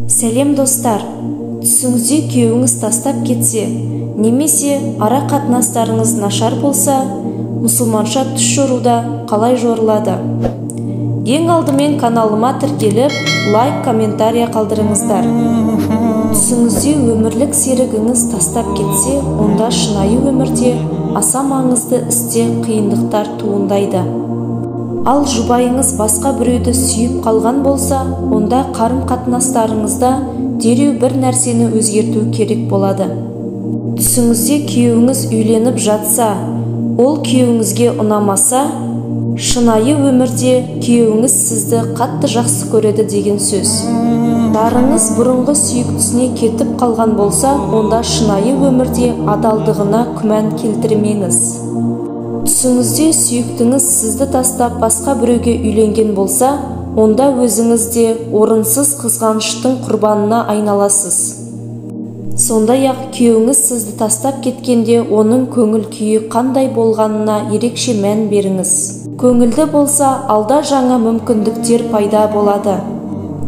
Сәлем, достар! Түсіңізде күйеуіңіз тастап кетсе, немесе ара қатынастарыңыз нашар болса, мұсылманша түс жоруда қалай жорылады? Ең алдымен каналыма тіркеліп, лайк, комментария қалдырыңыздар. Түсіңізде өмірлік серігіңіз тастап кетсе, онда шынайы өмірде аса маңызды істе қиындықтар туындайды. Ал жұбайыңыз басқа біреуді сүйіп қалған болса, онда қарым-қатынастарыңызда дереу бір нәрсені өзгерту керек болады. Түсіңізде күйеуіңіз үйленіп жатса, ол күйеуіңізге ұнамаса, шынайы өмірде күйеуіңіз сізді қатты жақсы көреді деген сөз. Жарыңыз бұрынғы сүйіктісіне кетіп қалған болса, онда шынайы өмірде адалдығына күмән келтірмеңіз. Түсіңізде сүйіктіңіз сізді тастап басқа біреуге үйленген болса, онда өзіңіз де орынсыз қызғаныштың құрбанына айналасыз. Сондай-ақ күйеуіңіз сізді тастап кеткенде оның көңіл күйі қандай болғанына ерекше мән беріңіз. Көңілді болса, алда жаңа мүмкіндіктер пайда болады.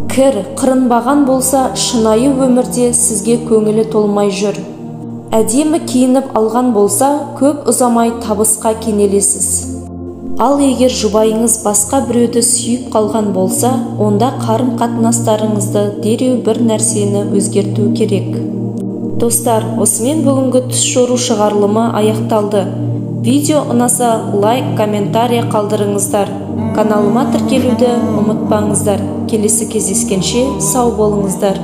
Кір, қырынбаған болса, шынайы өмірде сізге көңілі толмай жүр. Әдемі киініп алған болса, көп ұзамай табысқа кенелесіз. Ал егер жұбайыңыз басқа біреуді сүйіп қалған болса, онда қарым-қатынастарыңызды дереу бір нәрсені өзгерту керек. Достар, осымен бүгінгі түс жору шығарылымы аяқталды. Видео ұнаса, лайк, комментария қалдырыңыздар. Каналыма тіркелуді ұмытпаңыздар. Келесі кездескенше сау болыңыздар.